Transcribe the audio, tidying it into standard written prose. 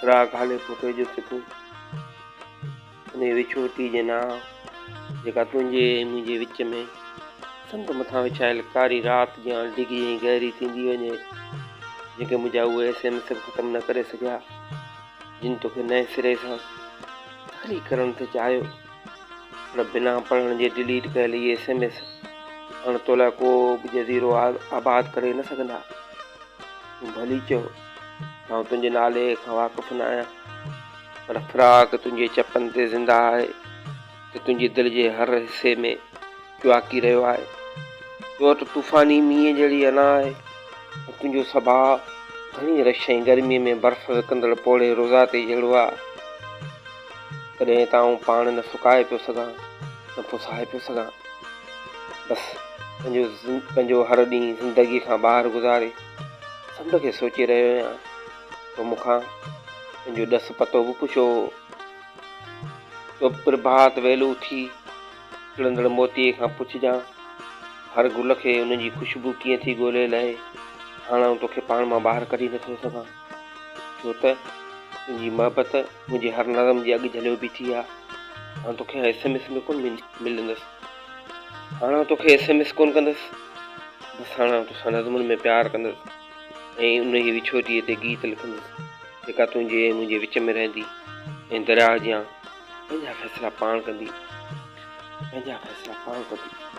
فراق هالي ڦوٽي جون سڪون، انهيء وڇوٽي جي نانء، جيڪا تنهنجي ۽ منهنجي وچ ۾ سمنڊ مٿان وڇايل ڪاري رات جيان ڊگهي ۽ گهري ٿيندي وڃي، جنهن کي منهنجا اهي ايس ايم ايس به ختم نه ڪري سگهيا، جن توکي نئين سري سان تخليق ڪرڻ ٿي چاهيو. پر بنا پڙهڻ جي ڊليٽ ڪيل اهي ايس ايم ايس هاڻ تو لاء ڪو به جزيرو آباد ڪري نه سگهندا. تون ڀلي چئو ته آئون تنهنجي نالي کان واقف نه آهيان، پر فراق تنهنجي چپن تي زنده آهي ته تنهنجي دل جي هر حصي ۾ چواڪي رهيو آهي. تو وٽ طوفاني مينهن جهڙي انا آهي ۽ تنهنجو سڀاء گهڻي رش ۽ گرميء ۾ برف وڪندڙ پوڙهي روزاتي جهڙو آهي. تڏهن ته آئون پاڻ نه سڪائي پيو سگهان نه پسائي پيو سگهان. بس پنهنجو پنهنجو هر ڏينهن زندگيء کان ٻاهر گذاري سمنڊ کي سوچي رهيو آهيان. تو مون کان پنهنجو ڏس پتو به پڇيو هو. تو پرڀات ويل اٿي ٽڙندڙ موتيي کان پڇجان، هر گل کي ان جي خوشبو ڪيئن ٿي ڳولي لهي. هاڻ آئون توکي پاڻ مان ٻاهر ڪڍي نٿو سگهان. ڇو ته تنهنجي محبت منهنجي هر نظم جي اڳ جهليو بيٺي آ. هاڻ توکي ايس ايم ايس ۾ ڪونه ملندس. هاڻ آئون توکي ايس ايم ايس ڪونه ڪندس. بس هاڻ آئون توسان نظمن ۾ پيار ڪندس ۽ انهيء وڇوٽيء تي گيت لکندس، جيڪا تنهنجي ۽ منهنجي وچ ۾ رهندي ۽ درياهه جيان پنهنجا فيصلا پاڻ ڪندي. پنهنجا فيصلا پاڻ ڪندي.